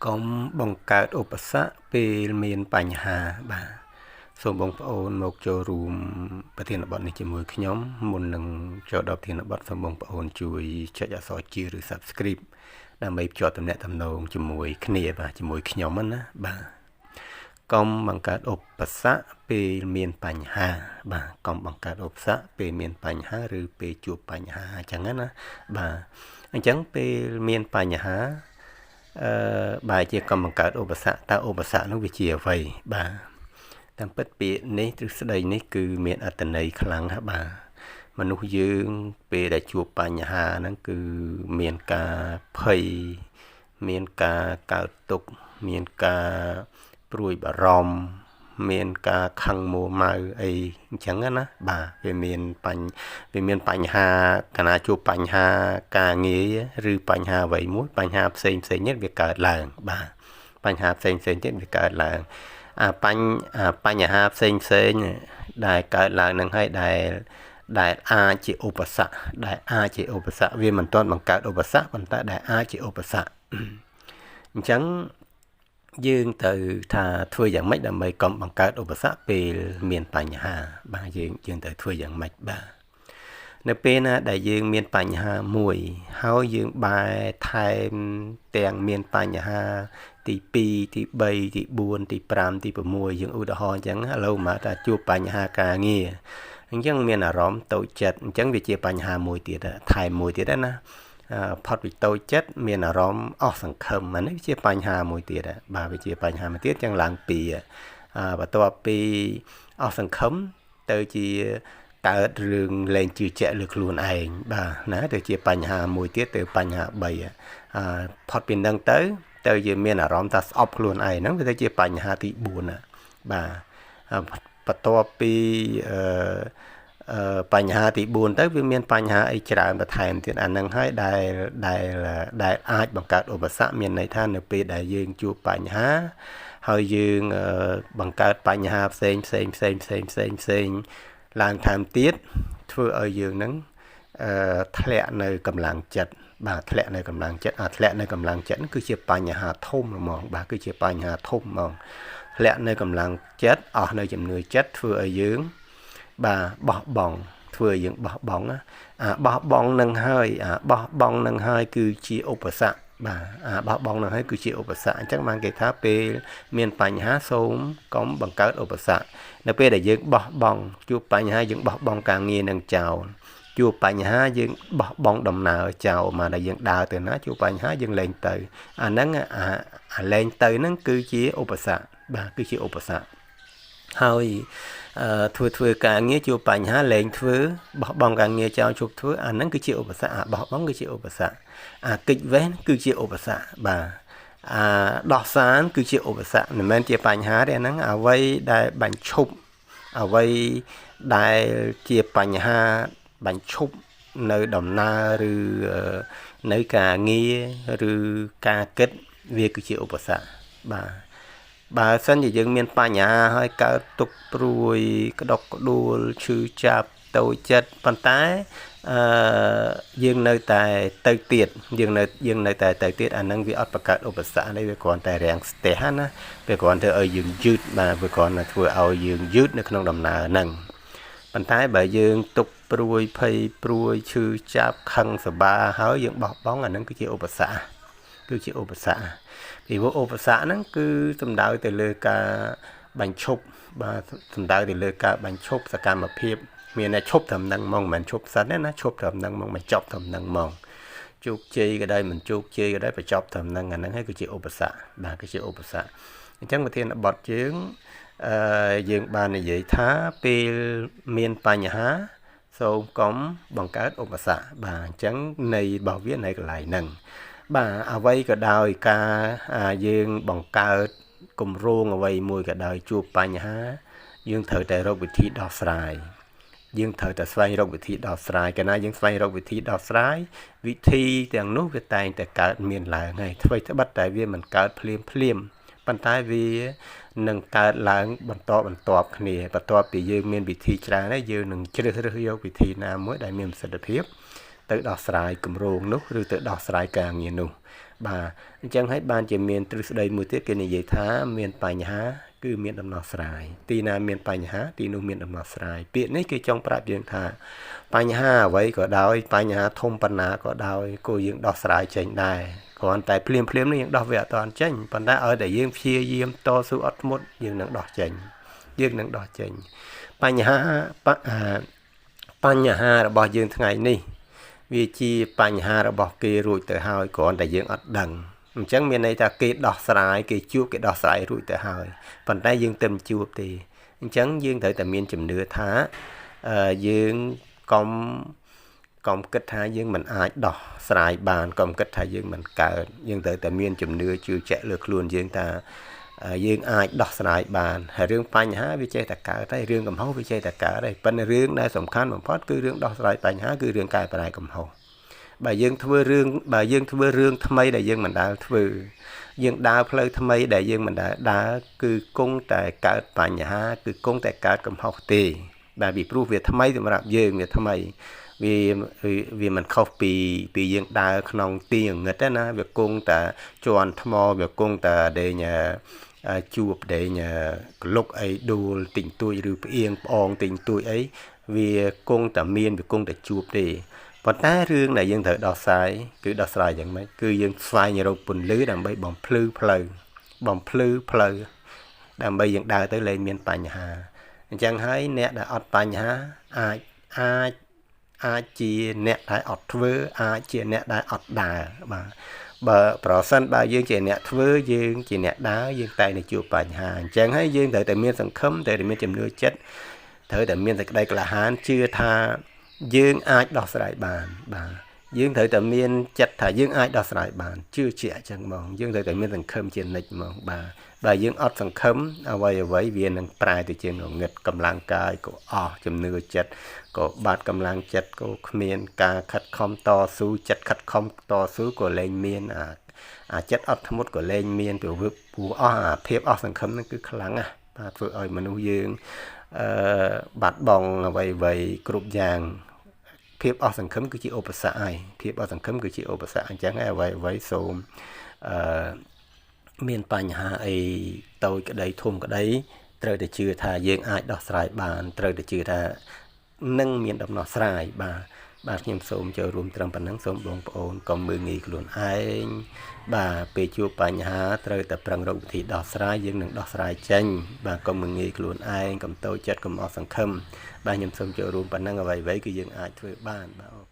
កុំបង្កើតឧបសគ្គពេលមានបញ្ហាបាទសូមបងប្អូនមកចូលរួមប្រធានបទនេះជាមួយខ្ញុំមុននឹងចូលដល់ប្រធានបទសូមបងប្អូនជួយចុចអក្សរជាឬ Subscribe ដើម្បីភ្ជាប់ទំនាក់ទំនងជាមួយគ្នាបាទជាមួយខ្ញុំណាបាទកុំបង្កើតឧបសគ្គពេលមានបញ្ហាបាទកុំបង្កើតឧបសគ្គពេលមានបញ្ហាឬពេលជួបបញ្ហាអញ្ចឹងណាបាទអញ្ចឹងពេលមានបញ្ហាអឺបែរជាកុំបង្កើតឧបសគ្គតើឧបសគ្គនោះវាជាអ្វីបាទតាមពិតពាក្យនេះទ្រឹស្ដីនេះគឺមានអត្ថន័យខ្លាំងណាស់បាទមនុស្សយើងពេលដែលជួបបញ្ហាហ្នឹងគឺមានការភ័យមានការកើតទុក្ខមានការព្រួយបារម្ភមានការខឹងមួម៉ៅអីអញ្ចឹងណាបាទវាមានបញ្ហាកាលណាជួបបញ្ហាការងារឬបញ្ហាអ្វីមួយបញ្ហាផ្សេងផ្សេងទៀតវាកើតឡើងបាទបញ្ហាផ្សេងផ្សេងទៀតវាកើតឡើងអាបញ្ហាផ្សេងផ្សេងដែលកើតឡើងនឹងហើយដែលអាចជាឧបសគ្គដែលអាចជាឧបសគ្គវាមិនទាន់បង្កើតឧបសគ្គប៉ុន្តែដែលអាចជាឧបសគ្គអញ្ចឹងយើងទៅថាធ្វើយ៉ាងម៉េចដើម្បីកុំបង្កើតឧបសគ្គពេលមានបញ្ហាបាទយើងត្រូវធ្វើយ៉ាងម៉េចបាទនៅពេលណាដែលយើងមានបញ្ហាមួយហើយយើងបែរថែមទាំងមានបញ្ហាទី2ទី3ទី4ទី5ទី6យើងឧទាហរណ៍អញ្ចឹងឥឡូវមកថាជួបបញ្ហាការងារអញ្ចឹងមានអារម្មណ៍តូចចិត្តអញ្ចឹងវាជាបញ្ហាមួយទៀតថែមមួយទៀតណាផុតពីតូចចិត្តមានអារម្មណ៍អស់សង្ឃឹមអានេះវាជាបញ្ហាមួយទៀតបាទវាជាបញ្ហាមួយទៀតចឹងឡើងពីបន្ទាប់ពីអស់សង្ឃឹមទៅជាកើតរឿងលែងជឿជាក់លើខ្លួនឯងបាទណាទៅជាបញ្ហាមួយទៀតទៅបញ្ហា3ផុតពីនឹងទៅជាមានអារម្មណ៍ថាស្អប់ខ្លួនឯងហ្នឹងវាទៅជាបញ្ហាទី4ណាបាទបន្ទាប់ពីអឺបញ្ហាទី4ទៅវាមានបញ្ហាអីច្រើនបន្ថែមទៀតអាហ្នឹងហើយដែលដែលដែលអាចបង្កើតឧបសគ្គមានន័យថានៅពេលដែលយើងជួបបញ្ហាហើយយើងបង្កើតបញ្ហាផ្សេងផ្សេងផ្សេងផ្សេងផ្សេងផ្សេងឡើងថែមទៀតធ្វើឲ្យយើងនឹងធ្លាក់នៅកម្លាំងចិត្តបាទធ្លាក់នៅកម្លាំងចិត្តអាធ្លាក់នៅកម្លាំងចិត្តគឺជាបញ្ហាធំហ្មងបាទគឺជាបញ្ហាធំហ្មងធ្លាក់នៅកម្លាំងចិត្តអស់នៅជំនឿចិត្តធ្វើឲ្យយើងបាទបោះបង់ធ្វើឲ្យយើងបោះបង់អាបោះបង់នឹងហើយអាបោះបង់នឹងហើយគឺជាឧបសគ្គបាទអាបោះបង់នឹងហើយគឺជាឧបសគ្គអញ្ចឹងបានគេថាពេលមានបញ្ហាសូមកុំបង្កើតឧបសគ្គនៅពេលដែលយើងបោះបង់ជួបបញ្ហាយើងបោះបង់ការងារនឹងចោលជួបបញ្ហាយើងបោះបង់ដំណើរចោលមកដែលយើងដើរទៅណាជួបបញ្ហាយើងលែងទៅអាហ្នឹងអាលែងទៅហ្នឹងគឺជាឧបសគ្គបាទគឺជាឧបសគ្គហើយធ្វើការងារជួបបញ្ហាលែងធ្វើបោះបង់ការងារចោលជប់ធ្វើអាហ្នឹងគឺជាឧបសគ្គអាបោះបង់គឺជាឧបសគ្គអាកិច្ចវេះគឺជាឧបសគ្គបាទអាដោះសានគឺជាឧបសគ្គមិនមែនជាបញ្ហាទេអាហ្នឹងអ្វីដែលបញ្ឈប់អ្វីដែលជាបញ្ហាបញ្ឈប់នៅដំណើរឬនៅការងារឬការគិតវាគឺជាឧបសគ្គបាទបើសិនជាយើងមានបញ្ហាហើយកើតទុកព្រួយក្តុកក្តួលឈឺចាប់តូចចិត្តប៉ុន្តែអឺយើងនៅតែទៅទៀតយើងនៅតែទៅទៀតអាហ្នឹងវាអត់បង្កើតឧបសគ្គនេះវាគ្រាន់តែរាំងស្ទះណាវាគ្រាន់ធ្វើឲ្យយើងយឺតបាទវាគ្រាន់តែធ្វើឲ្យយើងយឺតនៅក្នុងដំណើរហ្នឹងប៉ុន្តែបើយើងទុកព្រួយភ័យព្រួយឈឺចាប់ខឹងសបាហើយយើងបោះបង់អាហ្នឹងគឺជាឧបសគ្គគឺជាឧបសគ្គពីព្រោះឧបសគ្គហ្នឹងគឺសំដៅទៅលើការបញ្ឈប់បាទសំដៅទៅលើការបញ្ឈប់សកម្មភាពមានតែឈប់ត្រឹមហ្នឹងហ្មងមិនមែនឈប់សិនទេណាឈប់ត្រឹមហ្នឹងហ្មងបញ្ចប់ត្រឹមហ្នឹងហ្មងជោគជ័យក៏ដោយមិនជោគជ័យក៏ដោយបញ្ចប់ត្រឹមហ្នឹងអាហ្នឹងហើយគឺជាឧបសគ្គបាទគឺជាឧបសគ្គអញ្ចឹងប្រធានបទយើងយើងបាននិយាយថាពេលមានបញ្ហាសូមកុំបង្កើតឧបសគ្គបាទអញ្ចឹងន័យរបស់វានៅកន្លែងហ្នឹងបាទអ្វីក៏ដោយការយើងបង្កើតគម្រោងអ្វីមួយក៏ដោយជួបបញ្ហាយើងត្រូវតែរកវិធីដោះស្រាយយើងត្រូវតែស្វែងរកវិធីដោះស្រាយកាលណាយើងស្វែងរកវិធីដោះស្រាយវិធីទាំងនោះវាតែងតែកើតមានឡើងហើយអ្វីត្បិតតែវាមិនកើតភ្លាមភ្លាមប៉ុន្តែវានឹងកើតឡើងបន្តបន្ទាប់គ្នាបន្ទាប់ពីយើងមានវិធីច្រើនហើយយើងនឹងជ្រើសរើសយកវិធីណាមួយដែលមានប្រសិទ្ធភាពទៅដោះស្រាយគម្រោងនោះឬទៅដោះស្រាយការងារនោះ បាទអញ្ចឹងហើយបានជាមានទ្រឹស្ដីមួយទៀតគេនិយាយថាមានបញ្ហាគឺមានដំណោះស្រាយទីណាមានបញ្ហាទីនោះមានដំណោះស្រាយពាក្យនេះគេចង់ប្រាប់យើងថាបញ្ហាអ្វីក៏ដោយបញ្ហាធំប៉ុណ្ណាក៏ដោយគួរយើងដោះស្រាយចេញដែរគ្រាន់តែភ្លាមភ្លាមនេះយើងដោះវាអត់តាន់ចេញប៉ុន្តែឲ្យតែយើងព្យាយាមតស៊ូអត់ធ្មត់យើងនឹងដោះចេញយើងនឹងដោះចេញបញ្ហាបញ្ហារបស់យើងថ្ងៃនេះវាជាបញ្ហារបស់គេរួចទៅហើយគ្រាន់តែយើងអត់ដឹងអញ្ចឹងមានន័យថាគេដោះស្រាយគេជួបគេដោះស្រាយរួចទៅហើយប៉ុន្តែយើងទៅមិនជួបទេអញ្ចឹងយើងត្រូវតែមានជំនឿថាយើងកុំគិតថាយើងមិនអាចដោះស្រាយបានកុំគិតថាយើងមិនកើតយើងត្រូវតែមានជំនឿជឿជាក់លើខ្លួនយើងថាយើងអាចដោះស្រាយបានហើយរឿងបញ្ហាវាចេះតែកើតហើយរឿងកំហុសវាចេះតែកើតហើយប៉ុន្តែរឿងដែលសំខាន់បំផុតគឺរឿងដោះស្រាយបញ្ហាគឺរឿងកែប្រែកំហុសបើយើងធ្វើរឿងបើយើងធ្វើរឿងថ្មីដែលយើងមិនដែលធ្វើយើងដើរផ្លូវថ្មីដែលយើងមិនដែលដើរគឺគង់តែកើតបញ្ហាគឺគង់តែកើតកំហុសទេបាទពីព្រោះវាថ្មីសម្រាប់យើងវាថ្មីវាមិនខុសពីយើងដើរក្នុងទីងងឹតទេណាវាគង់តែជន់ថ្មវាគង់តែដេញជួបដេញក្លុកអីដួលទិញទួយឬផ្អៀងផ្អងទិញទួយអីវាគង់តែមានវាគង់តែជួបទេប៉ុន្តែរឿងដែលយើងត្រូវដោះស្រាយគឺដោះស្រាយយ៉ាងម៉េចគឺយើងស្វែងរកពន្លឺដើម្បីបំភ្លឺផ្លូវបំភ្លឺផ្លូវដើម្បីយើងដើរទៅលែងមានបញ្ហាអញ្ចឹងហើយអ្នកដែលអត់បញ្ហាអាចអាចអាចជាអ្នកដែលអត់ធ្វើអាចជាអ្នកដែលអត់ដើរបាទបើប្រសិនបើយើងជាអ្នកធ្វើយើងជាអ្នកដើរយើងតែងតែជួបបញ្ហាអញ្ចឹងហើយយើងត្រូវតែមានសង្ឃឹមត្រូវតែមានជំនឿចិត្តត្រូវតែមានសេចក្តីក្លាហានជឿថាយើងអាចដោះស្រាយបានបាទយើងត្រូវតែមានចិត្តថាយើងអាចដោះស្រាយបានជឿជាក់អញ្ចឹងហ្មងយើងត្រូវតែមានសង្ឃឹមជានិច្ចហ្មងបាទបើយើងអត់សង្ឃឹមអ្វីអ្វីវានឹងប្រែទៅជាងងឹតកម្លាំងកាយក៏អស់ជំនឿចិត្តក៏បាត់កម្លាំងចិត្តក៏គ្មានការខិតខំតស៊ូចិត្តខិតខំតស៊ូក៏លែងមានអាចិត្តអត់ធ្មត់ក៏លែងមានព្រោះអស់អាភាពអស់សង្ឃឹមហ្នឹងគឺខ្លាំងណាស់បាទធ្វើឲ្យមនុស្សយើងបាត់បង់អ្វីអ្វីគ្រប់យ៉ាងភាពអស់សង្ឃឹមគឺជាឧបសគ្គហើយភាពអស់សង្ឃឹមគឺជាឧបសគ្គអញ្ចឹងហើយអ្វីអ្វីសូមមានបញ្ហាអីតូចក្តីធំក្តីត្រូវតែជឿថាយើងអាចដោះស្រាយបានត្រូវតែជឿថានឹងមានដំណោះស្រាយបាទបាទខ្ញុំសូមចូលរួមត្រឹមប៉ុណ្ណឹងសូមបងប្អូនកុំមើលងាយខ្លួនឯងបាទពេលជួបបញ្ហាត្រូវតែប្រឹងរកវិធីដោះស្រាយយើងនឹងដោះស្រាយចេញបាទកុំមើលងាយខ្លួនឯងកុំតូចចិត្តកុំអស់សង្ឃឹមបាទខ្ញុំសូមចូលរួមប៉ុណ្ណឹងអ្វីៗគឺយើងអាចធ្វើបានបាទ